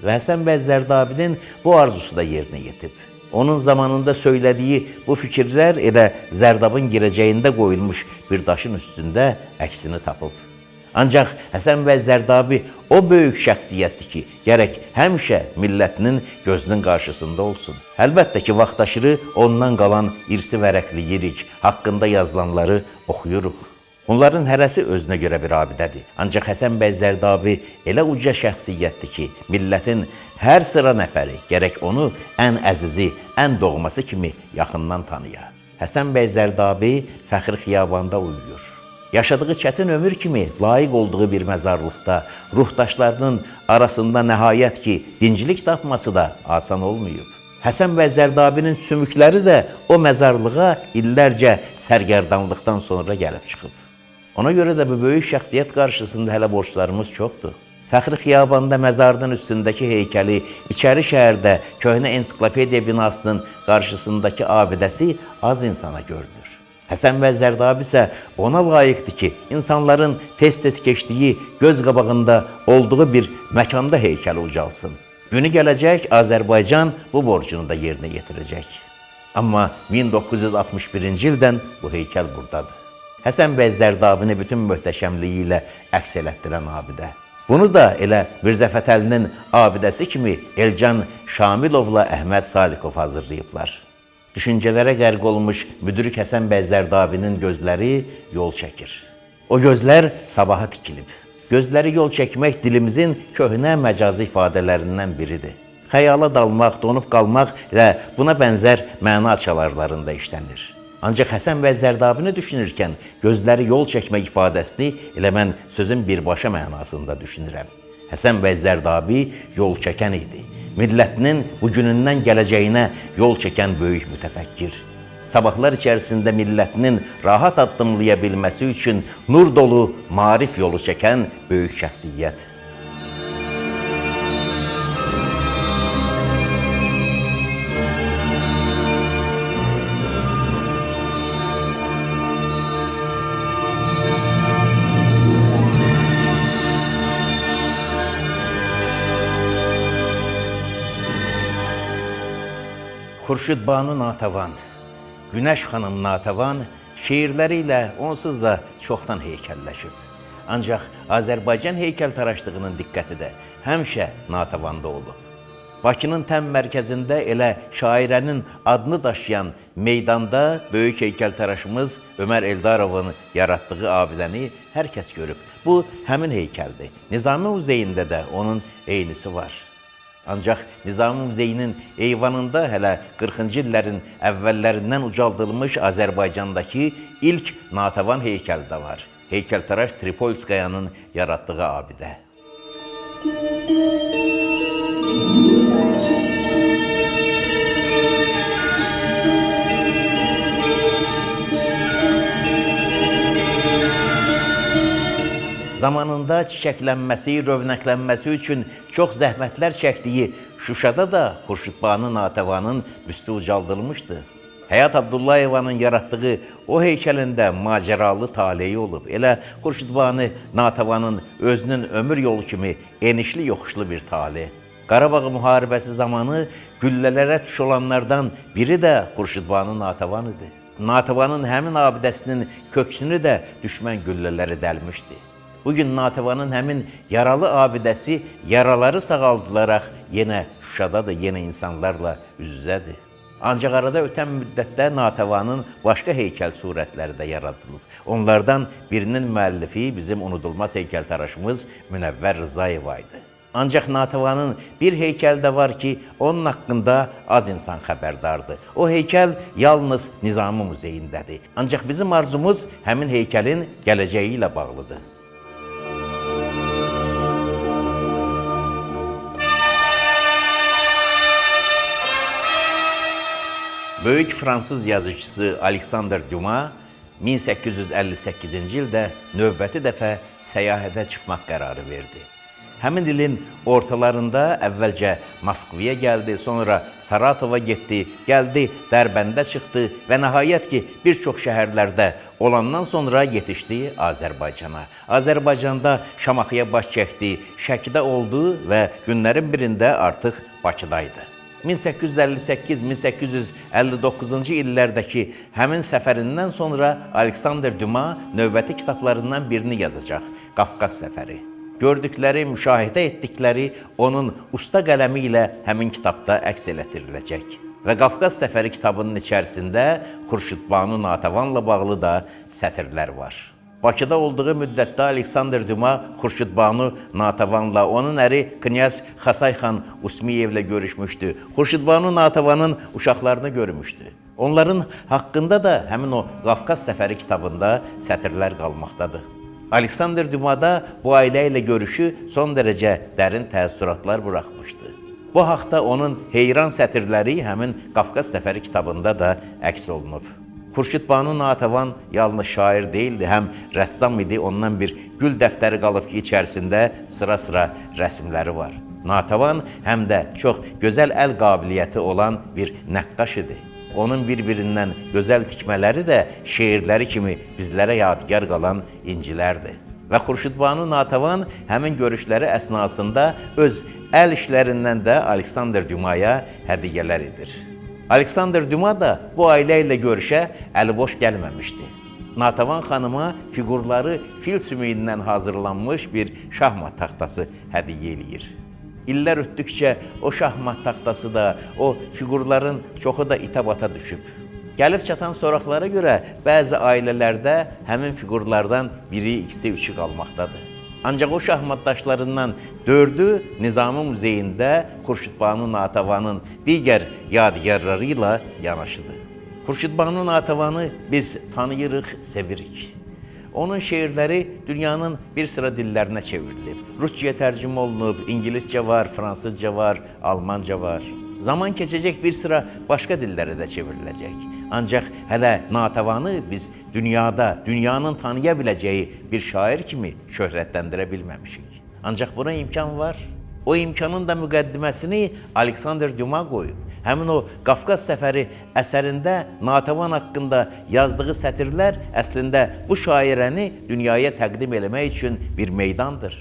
Və Həsən bəy Zərdabinin bu arzusu da yerinə yetib. Onun zamanında söylədiyi bu fikirlər elə Zərdabın girəcəyində qoyulmuş bir daşın üstündə əksini tapıb. Ancaq Həsən bəy Zərdabi o böyük şəxsiyyətdir ki, gərək həmişə millətinin gözünün qarşısında olsun. Əlbəttə ki, vaxtaşırı ondan qalan irsi vərəqləyirik, haqqında yazılanları oxuyuruq. Bunların hərəsi özünə görə bir abidədir. Ancaq Həsən bəy Zərdabi elə uca şəxsiyyətdir ki, millətin hər sıra nəfəri gərək onu ən əzizi, ən doğması kimi yaxından tanıya. Həsən bəy Zərdabi fəxri xiyabanda uyuyur. Yaşadığı çətin ömür kimi layiq olduğu bir məzarlıqda ruhdaşlarının arasında nəhayət ki, dincilik tapması da asan olmayıb. Həsən bəy Zərdabinin sümükləri də o məzarlığa illərcə sərgərdanlıqdan sonra gəlib çıxıb. Ona görə də bu böyük şəxsiyyət qarşısında hələ borclarımız çoxdur. Fəxri xiyabanda məzarının üstündəki heykəli, içəri şəhərdə köhnə ensiklopediya binasının qarşısındakı abidəsi az insana görünür. Həsən bəy Zərdabi isə ona layiqdir ki, insanların tez-tez keçdiyi, göz qabağında olduğu bir məkanda heykəli ucalsın. Günü gələcək Azərbaycan bu borcunu da yerinə yetirəcək. Amma 1961-ci ildən bu heykəl buradadır. Həsən bəy Zərdabini bütün möhtəşəmliyi ilə əks elətdirən abidə. Bunu da elə Mirzə Fətəlinin abidəsi kimi Elcan Şamilovla Əhməd Salikov hazırlayıblar. Düşüncələrə qərq olmuş müdrik Həsən bəy Zərdabinin gözləri yol çəkir. O gözlər sabaha tikilib. Gözləri yol çəkmək dilimizin köhnə məcazi ifadələrindən biridir. Xəyala dalmaq, donub qalmaq və buna bənzər məna açarlarında işlənir. Ancaq Həsən bəy Zərdabini düşünürkən gözləri yol çəkmək ifadəsini elə mən sözün birbaşa mənasında düşünürəm. Həsən bəy Zərdabi yol çəkən idi. Millətinin bugünündən gələcəyinə yol çəkən böyük mütəfəkkir. Sabahlar içərisində millətinin rahat addımlaya bilməsi üçün nur dolu maarif yolu çəkən böyük şəxsiyyət. Xurşud Banu Natəvan, Günəş xanım Natəvan şeirləri ilə onsuz da çoxdan heykəlləşib. Ancaq Azərbaycan heykəltaraşlığının diqqəti də həmişə Natəvanda olub. Bakının təm mərkəzində elə şairənin adını daşıyan meydanda böyük heykəltaraşımız Ömər Eldarovun yaratdığı abidəni hər kəs görüb. Bu, həmin heykəldir. Nizami muzeyində də onun eynisi var. Ancaq Nizami muzeyinin eyvanında hələ 40-cı illərin əvvəllərindən ucaldılmış Azərbaycandakı ilk Natəvan heykəli də var. Heykəltaraş Tripolskayanın yaratdığı abidə. Zamanında çiçəklənməsi, rövnəklənməsi üçün çox zəhmətlər çəkdiyi Şuşada da Xurşudbanu Natəvanın büstü ucaldılmışdı. Həyat Abdullayevanın yaratdığı o heykəlində macəralı taleyi olub. Elə Xurşudbanu Natəvanın özünün ömür yolu kimi enişli yoxuşlu bir tale. Qarabağ müharibəsi zamanı güllələrə tuş olanlardan biri də Xurşudbanu Natəvan idi. Natəvanın həmin abidəsinin köksünü də düşmən güllələri dəlmişdi. Bugün Natəvanın həmin yaralı abidəsi yaraları sağaldılaraq yenə Şuşadadır, yenə insanlarla üz-üzədir. Ancaq arada ötən müddətdə Natəvanın başqa heykəl surətləri də yaradılıb. Onlardan birinin müəllifi bizim unudulmaz heykəltaraşımız Münəvvər Rızayeva idi. Ancaq Natəvanın bir heykəli də var ki, onun haqqında az insan xəbərdardır. O heykəl yalnız Nizami Muzeyindədir. Ancaq bizim arzumuz həmin heykəlin gələcəyi ilə bağlıdır. Böyük Fransız yazıcısı Alexander Dumas 1858-ci ildə növbəti dəfə səyahətə çıxmaq qərarı verdi. Həmin ilin ortalarında əvvəlcə Moskvaya gəldi, sonra Saratova getdi, gəldi, Dərbəndə çıxdı və nəhayət ki, bir çox şəhərlərdə olandan sonra yetişdi Azərbaycana. Azərbaycanda Şamaxıya baş çəkdi, Şəkidə oldu və günlərin birində artıq Bakıdaydı. 1858-1859-cu illərdəki həmin səfərindən sonra Alexander Dumas növbəti kitablarından birini yazacaq, Qafqaz Səfəri. Gördükləri, müşahidə etdikləri onun usta qələmi ilə həmin kitabda əks elətdiriləcək. Və Qafqaz Səfəri kitabının içərisində Xurşudbanu Natəvanla bağlı da sətirlər var. Bakıda olduğu müddətdə Alexander Dumas Xurşudbanu Natəvanla, onun əri Knyaz Xasayxan Usmiyevlə görüşmüşdü. Xurşudbanu Natəvanın uşaqlarını görmüşdü. Onların haqqında da həmin o Qafqaz Səfəri kitabında sətirlər qalmaqdadır. Alexander Dumada bu ailə ilə görüşü son dərəcə dərin təəssüratlar buraxmışdı. Bu haqda onun heyran sətirləri həmin Qafqaz Səfəri kitabında da əks olunub. Xurşudbanu Natəvan yalnız şair deyildi, həm rəssam idi. Ondan bir gül dəftəri qalıb ki, içərisində sıra-sıra rəsimləri var. Natəvan həm də çox gözəl əl qabiliyyəti olan bir nəqqaş idi. Onun bir-birindən gözəl tikmələri də şeirləri kimi bizlərə yadigar qalan incilərdir. Və Xurşudbanu Natəvan həmin görüşləri əsnasında öz əl işlərindən də Alexander Dumaya hədiyyələr edir. Alexander Dumas da bu ailə ilə görüşə əliboş gəlməmişdi. Natəvan xanıma fiqurları fil sümüyündən hazırlanmış bir şahmat taxtası hədiyyə eləyir. İllər ötdükcə o şahmat taxtası da, o fiqurların çoxu da itə-bata düşüb. Gəlib çatan soraqlara görə bəzi ailələrdə həmin fiqurlardan biri, ikisi, üçü qalmaqdadır. Ancaq o şahmat daşlarından dördü Nizami Muzeyində Xurşudbanu Natəvanın digər yadigarları ilə yanaşıdır. Xurşudbanu Natəvanı biz tanıyırıq, sevirik. Onun şeirləri dünyanın bir sıra dillərinə çevrilib. Ruscaya tərcümə olunub, İngiliscə var, Fransızca var, Almanca var. Zaman keçəcək bir sıra başqa dillərə də çevriləcək. Ancaq hələ Natəvanı biz dünyada, dünyanın tanıya biləcəyi bir şair kimi şöhrətləndirə bilməmişik. Ancaq buna imkan var. O imkanın da müqəddiməsini Alexander Dumas qoyub. Həmin o Qafqaz Səfəri əsərində Natəvan haqqında yazdığı sətirlər əslində bu şairəni dünyaya təqdim eləmək üçün bir meydandır.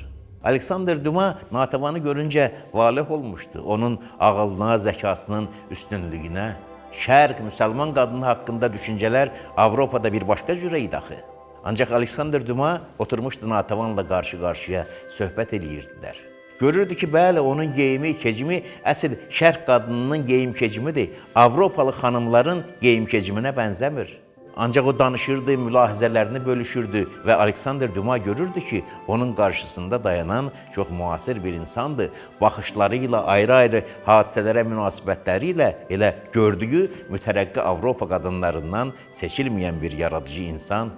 Alexander Dumas Natəvanı görüncə valeh olmuşdu. Onun ağılına, zəkasının üstünlüyünə. Şərq, müsəlman qadını haqqında düşüncələr Avropada bir başqa cürə idi axı. Ancaq Alexander Dumas oturmuşdu Natəvanla qarşı-qarşıya söhbət eləyirdilər. Görürdü ki, bəli, onun geyimi, kecimi əsl şərq qadınının geyim kecimidir. Avropalı xanımların geyim keciminə bənzəmir. Ancaq o danışırdı, mülahizələrini bölüşürdü və Alexander Dumas görürdü ki, onun qarşısında dayanan çox müasir bir insandır. Baxışları ilə, ayrı-ayrı hadisələrə münasibətləri ilə elə gördüyü mütərəqqi Avropa qadınlarından seçilməyən bir yaradıcı insan.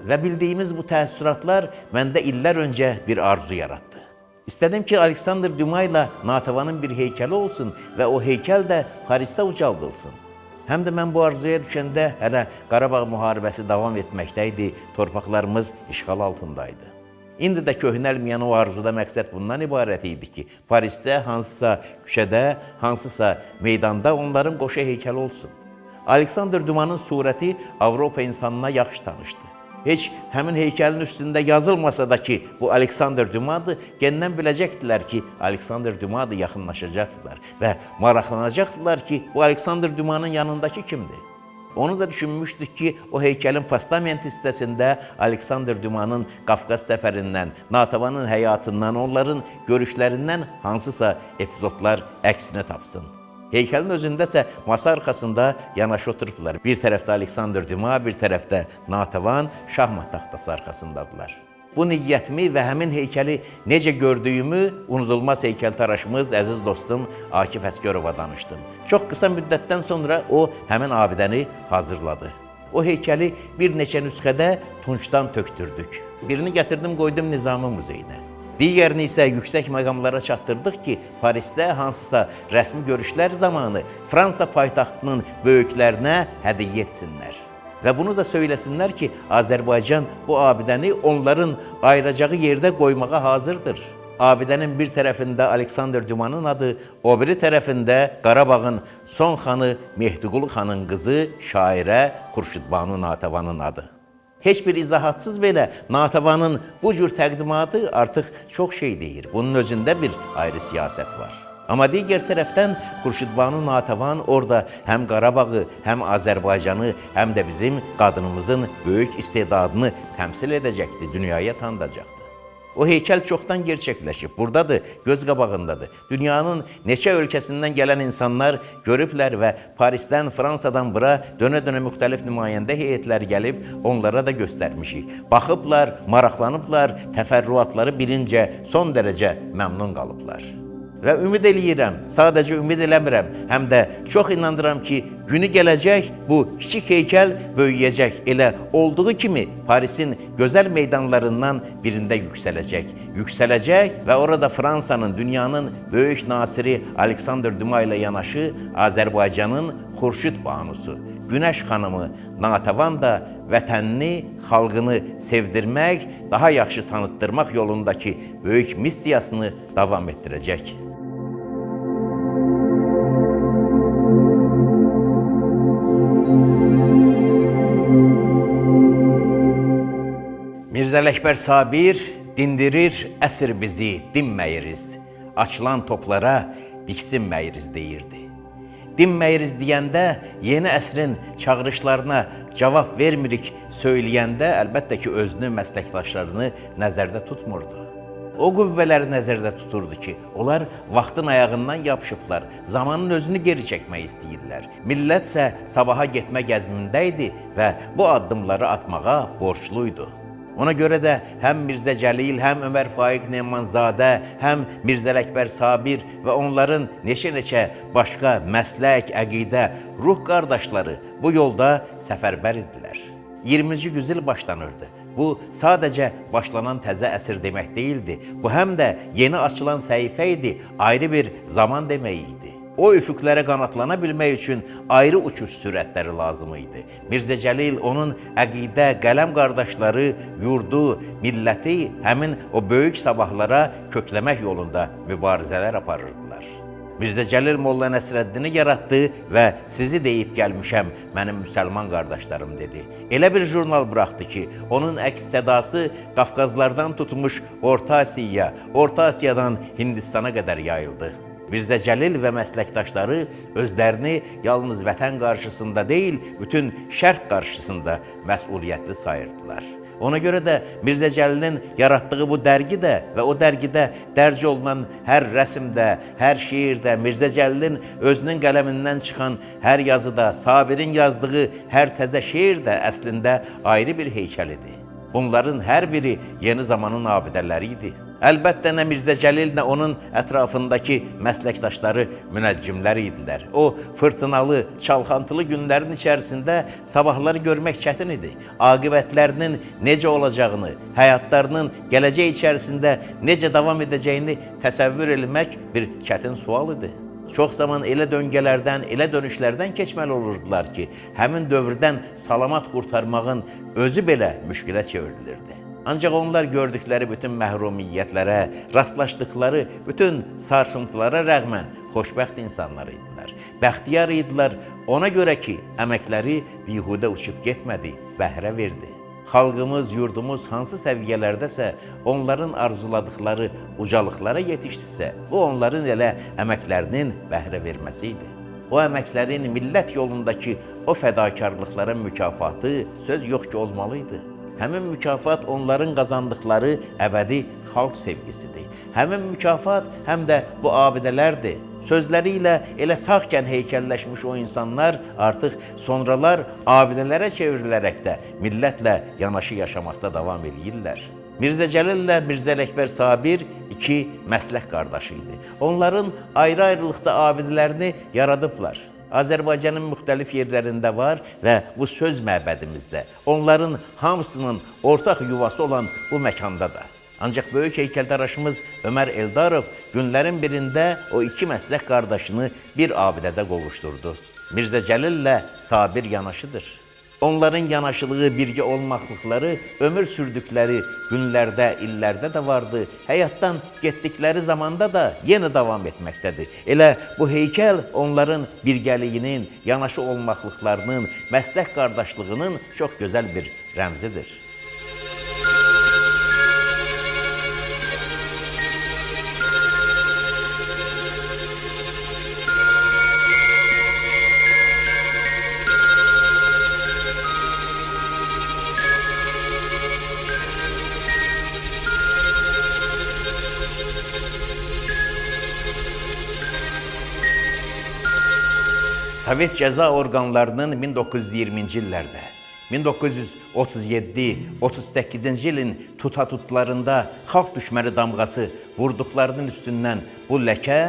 Və bildiyimiz bu təəssüratlar məndə illər öncə bir arzu yaratdı. İstədim ki, Alexander Dumas ilə Natəvanın bir heykəli olsun və o heykəl də Parisdə ucaldılsın. Həm də mən bu arzuya düşəndə hələ Qarabağ müharibəsi davam etməkdə idi, torpaqlarımız işğal altındaydı. İndi də köhnəlməyən o arzuda məqsəd bundan ibarət idi ki, Parisdə hansısa küçədə, hansısa meydanda onların qoşa heykəli olsun. Aleksandr Dumanın surəti Avropa insanına yaxşı tanışdı. Heç həmin heykəlin üstündə yazılmasa da ki, bu Aleksandr Dumadır, gəndən biləcəkdilər ki, Aleksandr Dumadır, yaxınlaşacaqdılar və maraqlanacaqdılar ki, bu Aleksandr Dumanın yanındakı kimdir? Onu da düşünmüşdük ki, o heykəlin postament hissəsində Aleksandr Dumanın Qafqaz səfərindən, Natavanın həyatından, onların görüşlərindən hansısa epizodlar əksini tapsın. Heykəlin özündə isə masa arxasında yanaşı oturublar. Bir tərəfdə Aleksandr Duma, bir tərəfdə Natavan şahmat taxtası arxasındadılar. Bu niyyətimi və həmin heykəli necə gördüyümü unudulmaz heykəltaraşımız, əziz dostum Akif Əsgərova danışdım. Çox qısa müddətdən sonra o həmin abidəni hazırladı. O heykəli bir neçə nüsxədə tuncdan tökdürdük. Birini gətirdim, qoydum Nizami muzeyinə. Digərini isə yüksək məqamlara çatdırdıq ki, Parisdə hansısa rəsmi görüşlər zamanı Fransa paytaxtının böyüklərinə hədiyyə etsinlər. Və bunu da söyləsinlər ki, Azərbaycan bu abidəni onların ayıracağı yerdə qoymağa hazırdır. Abidənin bir tərəfində Aleksandr Dumanın adı, o biri tərəfində Qarabağın son xanı Mehdiqulu xanın qızı şairə Xurşudbanu Natavanın adı. Heç bir izahatsız belə Natavanın bu cür təqdimatı artıq çox şey deyir. Bunun özündə bir ayrı siyasət var. Amma digər tərəfdən Xurşudbanu Natavan orada həm Qarabağı, həm Azərbaycanı, həm də bizim qadınımızın böyük istedadını təmsil edəcəkdi, dünyaya tanıdacaqdı. O heykəl çoxdan gerçəkləşib, buradadır, göz qabağındadır. Dünyanın neçə ölkəsindən gələn insanlar görüblər və Parisdən, Fransadan bura dönə-dönə müxtəlif nümayəndə heyətlər gəlib, onlara da göstərmişik. Baxıblar, maraqlanıblar, təfərrüatları bilincə son dərəcə məmnun qalıblar. Və ümid eləyirəm, sadəcə ümid eləmirəm, həm də çox inandıram ki, günü gələcək, bu kiçik heykəl böyüyəcək. Elə olduğu kimi Parisin gözəl meydanlarından birində yüksələcək. Yüksələcək və orada Fransanın, dünyanın böyük nasiri Aleksandr Duma ilə yanaşı Azərbaycanın Xurşid Banusu, Günəş xanımı Natavan da vətənini, xalqını sevdirmək, daha yaxşı tanıtdırmaq yolundakı böyük missiyasını davam etdirəcək. Mirzə Ələkbər Sabir dindirir əsir bizi, dinməyiriz, açılan toplara diksinməyiriz deyirdi. Dinməyiriz deyəndə yeni əsrin çağırışlarına cavab vermirik söyləyəndə əlbəttə ki, özünü, məsləkdaşlarını nəzərdə tutmurdu. O qüvvələri nəzərdə tuturdu ki, onlar vaxtın ayağından yapışıblar, zamanın özünü geri çəkmək istəyirlər. Millət isə sabaha getmə gəzmində idi və bu addımları atmağa borcluydu. Ona görə də həm Mirzə Cəlil, həm Ömər Faiq Nemanzadə, həm Mirzə Ələkbər Sabir və onların neçə-neçə başqa məslək, əqidə, ruh qardaşları bu yolda səfərbər idilər. 20-ci yüzyıl başlanırdı. Bu, sadəcə başlanan təzə əsr demək deyildi. Bu, həm də yeni açılan səhifə idi, ayrı bir zaman demək idi. O üfüqlərə qanatlana bilmək üçün ayrı uçuş sürətləri lazım idi. Mirzə Cəlil, onun əqidə, qələm qardaşları, yurdu, milləti həmin o böyük sabahlara kökləmək yolunda mübarizələr aparırdılar. Mirzə Cəlil Molla Nəsrəddini yaratdı və sizi deyib gəlmişəm, mənim müsəlman qardaşlarım dedi. Elə bir jurnal buraxdı ki, onun əks sədası Qafqazlardan tutmuş Orta Asiya, Orta Asiyadan Hindistana qədər yayıldı. Mirzə Cəlil və məsləkdaşları özlərini yalnız vətən qarşısında deyil, bütün şərq qarşısında məsuliyyətli sayırdılar. Ona görə də Mirzə Cəlilin yaratdığı bu dərgi də və o dərgidə dərc olunan hər rəsimdə, hər şeirdə, Mirzə Cəlilin özünün qələmindən çıxan hər yazıda, Sabirin yazdığı hər təzə şeir də əslində ayrı bir heykəl idi. Bunların hər biri yeni zamanın abidələri idi. Əlbəttə, nə Mirzə Cəlil, nə onun ətrafındakı məsləkdaşları münəccimlər idilər. O fırtınalı, çalxantılı günlərin içərisində sabahları görmək çətin idi. Aqibətlərinin necə olacağını, həyatlarının gələcək içərisində necə davam edəcəyini təsəvvür etmək bir çətin sual idi. Çox zaman elə döngələrdən, elə dönüşlərdən keçməli olurdular ki, həmin dövrdən salamat qurtarmağın özü belə müşkülə çevrilirdi. Ancaq onlar gördükləri bütün məhrumiyyətlərə, rastlaşdıqları bütün sarsıntılara rəğmən xoşbəxt insanlar idilər. Bəxtiyar idilər ona görə ki, əməkləri bihudə uçub getmədi, bəhrə verdi. Xalqımız, yurdumuz hansı səviyyələrdəsə, onların arzuladıqları ucalıqlara yetişdisə, bu onların elə əməklərinin bəhrə verməsi idi. O əməklərin millət yolundakı o fədakarlıqlara mükafatı söz yox ki, olmalı idi. Həmin mükafat onların qazandıqları əbədi xalq sevgisidir. Həmin mükafat həm də bu abidələrdir. Sözləri ilə elə sağkən heykəlləşmiş o insanlar artıq sonralar abidələrə çevrilərək də millətlə yanaşı yaşamaqda davam eləyirlər. Mirzə Cəlillə Mirzə Ələkbər Sabir iki məslək qardaşı idi. Onların ayrı-ayrılıqda abidələrini yaradıblar. Azərbaycanın müxtəlif yerlərində var və bu söz məbədimizdə, onların hamısının ortaq yuvası olan bu məkanda da. Ancaq böyük heykəltaraşımız Ömər Eldarov günlərin birində o iki məslək qardaşını bir abidədə qovuşdurdu. Mirzə Cəlillə Sabir yanaşıdır. Onların yanaşılığı, birgə olmaqlıqları ömür sürdükləri günlərdə, illərdə də vardı. Həyatdan getdikləri zamanda da yenə davam etməkdədir. Elə bu heykəl onların birgəliyinin, yanaşı olmaqlıqlarının, məslək qardaşlığının çox gözəl bir rəmzidir. Sovet cəza orqanlarının 1920-ci illərdə, 1937-38-ci ilin tutatutlarında xalq düşməni damğası vurduqlarının üstündən bu ləkə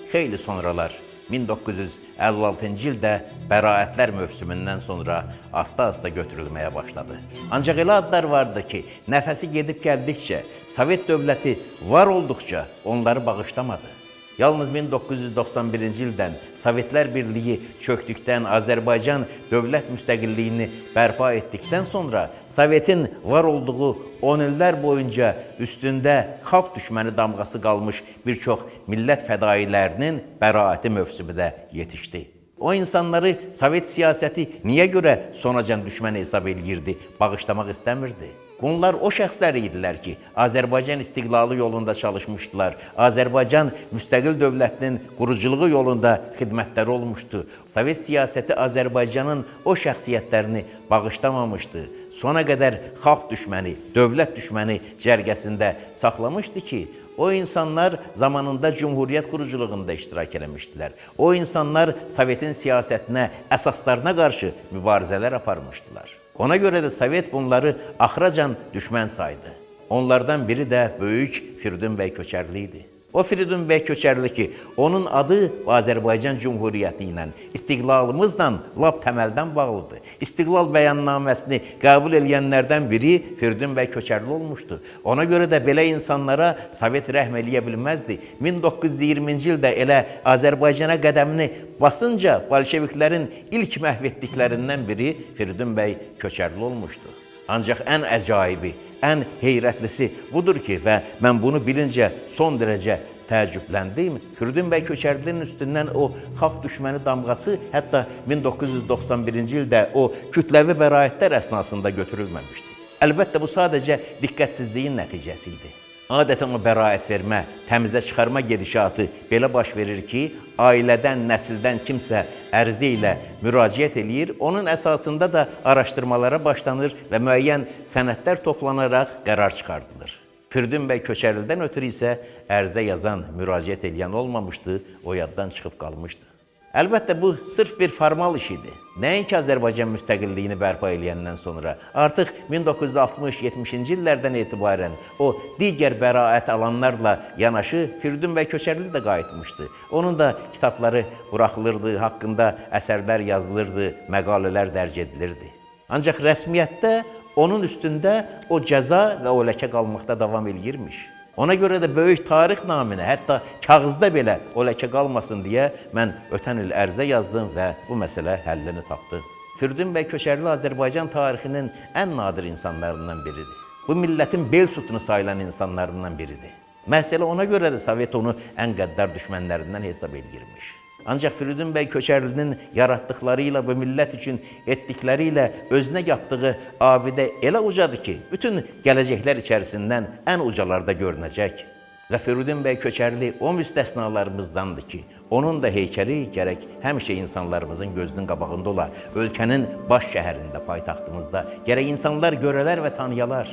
xeyli sonralar 1956-cı ildə bəraətlər mövsümündən sonra asta-asta götürülməyə başladı. Ancaq elə adlar vardı ki, nəfəsi gedib gəldikcə, Sovet dövləti var olduqca onları bağışlamadı. Yalnız 1991-ci ildən Sovetlər Birliyi çöktükdən, Azərbaycan dövlət müstəqilliyini bərpa etdikdən sonra Sovetin var olduğu 10 illər boyunca üstündə xalq düşməni damğası qalmış bir çox millət fədailərinin bəraəti mövsümü də yetişdi. O insanları Sovet siyasəti niyə görə sonacan düşmən hesab eləyirdi, bağışlamaq istəmirdi? Bunlar o şəxslər idilər ki, Azərbaycan istiqlalı yolunda çalışmışdılar. Azərbaycan müstəqil dövlətinin quruculuğu yolunda xidmətləri olmuşdu. Sovet siyasəti Azərbaycanın o şəxsiyyətlərini bağışlamamışdı. Sona qədər xalq düşməni, dövlət düşməni cərgəsində saxlamışdı ki, o insanlar zamanında Cumhuriyyət quruculuğunda iştirak eləmişdilər. O insanlar Sovetin siyasətinə, əsaslarına qarşı mübarizələr aparmışdılar. Ona görə də Sovet bunları axıracan düşmən saydı. Onlardan biri də böyük Firidun bəy Köçərli idi. O Firidun bəy Köçərli ki, onun adı Azərbaycan Cumhuriyyəti ilə, istiqlalımızla lap təməldən bağlıdır. İstiqlal bəyannaməsini qəbul eləyənlərdən biri Firidun bəy Köçərli olmuşdu. Ona görə də belə insanlara Sovet rəhm eləyə bilməzdi. 1920-ci ildə elə Azərbaycana qədəmini basınca bolşeviklərin ilk məhv etdiklərindən biri Firidun bəy Köçərli olmuşdu. Ancaq ən əcayibi, ən heyrətlisi budur ki, və mən bunu bilincə son dərəcə təəccübləndim. Firidun bəy Köçərlinin üstündən o xalq düşməni damğası hətta 1991-ci ildə o kütləvi bəraətlər əsnasında götürülməmişdi. Əlbəttə bu sadəcə diqqətsizliyin nəticəsi idi. Adətən o bəraət vermə, təmizə çıxarma gedişatı belə baş verir ki, ailədən, nəsildən kimsə ərizə ilə müraciət eləyir, onun əsasında da araşdırmalara başlanır və müəyyən sənədlər toplanaraq qərar çıxardılır. Firidun bəy Köçərlidən ötürü isə ərizə yazan, müraciət eləyən olmamışdı, o yaddan çıxıb qalmışdı. Əlbəttə bu sırf bir formal iş idi. Nəinki Azərbaycan müstəqilliyini bərpa eləyəndən sonra, artıq 1960-70-ci illərdən etibarən o digər bəraət alanlarla yanaşı Firidun bəy Köçərli də qayıtmışdı. Onun da kitabları buraxılırdı, haqqında əsərlər yazılırdı, məqalələr dərc edilirdi. Ancaq rəsmiyyətdə onun üstündə o cəza və o ləkə qalmaqda davam eləyirmiş. Ona görə də böyük tarix naminə, hətta kağızda belə o ləkə qalmasın deyə mən ötən il ərizə yazdım və bu məsələ həllini tapdı. Firidun bəy Köçərli Azərbaycan tarixinin ən nadir insanlarından biridir. Bu millətin bel sütunu sayılan insanlarından biridir. Məhz elə ona görə də Sovet onu ən qəddar düşmənlərindən hesab edirmiş. Ancaq Firidun bəy Köçərlinin yaratdıqları ilə bu millət üçün etdikləri ilə özünə yapdığı abidə elə ucadır ki, bütün gələcəklər içərisindən ən ucalarda görünəcək. Və Firidun bəy Köçərli o müstəsnalarımızdandır ki, onun da heykəli gərək həmişə insanlarımızın gözünün qabağında ola, ölkənin baş şəhərində, paytaxtımızda gərək insanlar görələr və tanıyalar.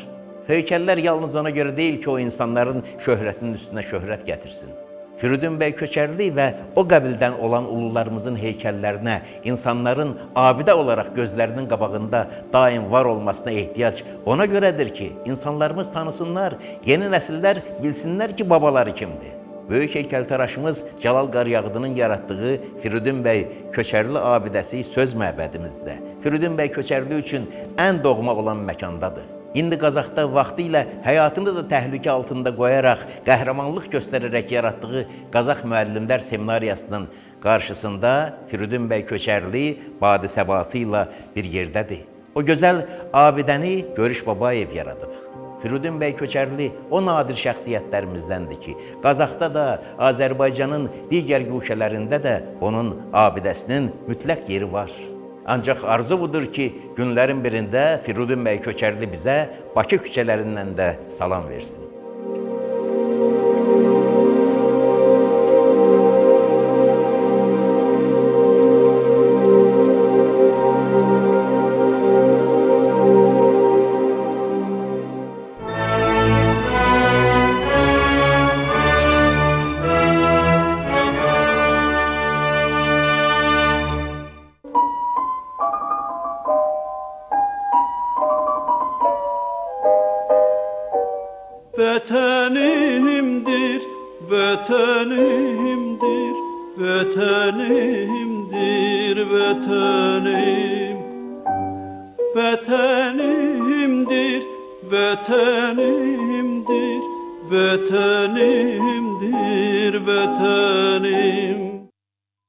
Heykəllər yalnız ona görə deyil ki, o insanların şöhrətinin üstünə şöhrət gətirsin. Firidun bəy Köçərli və o qəbildən olan ulularımızın heykəllərinə, insanların abidə olaraq gözlərinin qabağında daim var olmasına ehtiyac ona görədir ki, insanlarımız tanısınlar, yeni nəsillər bilsinlər ki, babaları kimdir. Böyük heykəltaraşımız Cəlal Qaryağdının yaratdığı Firidun bəy Köçərli abidəsi söz məbədimizdə, Firidun bəy Köçərli üçün ən doğma olan məkandadır. İndi Qazaxda vaxtı ilə həyatını da təhlükə altında qoyaraq, qəhrəmanlıq göstərərək yaratdığı Qazax Müəllimlər Seminariyasının qarşısında Firidun bəy Köçərli badi səbası ilə bir yerdədir. O gözəl abidəni Görüş Babayev yaradıb. Firidun bəy Köçərli o nadir şəxsiyyətlərimizdəndir ki, Qazaxda da, Azərbaycanın digər guşələrində də onun abidəsinin mütləq yeri var. Ancaq arzu budur ki, günlərin birində Firidun bəy Köçərli bizə Bakı küçələrindən də salam versin. Vətənimdir, vətənimdir, vətənimdir, vətənim. Vətənimdir, vətənimdir, vətənimdir, vətənim.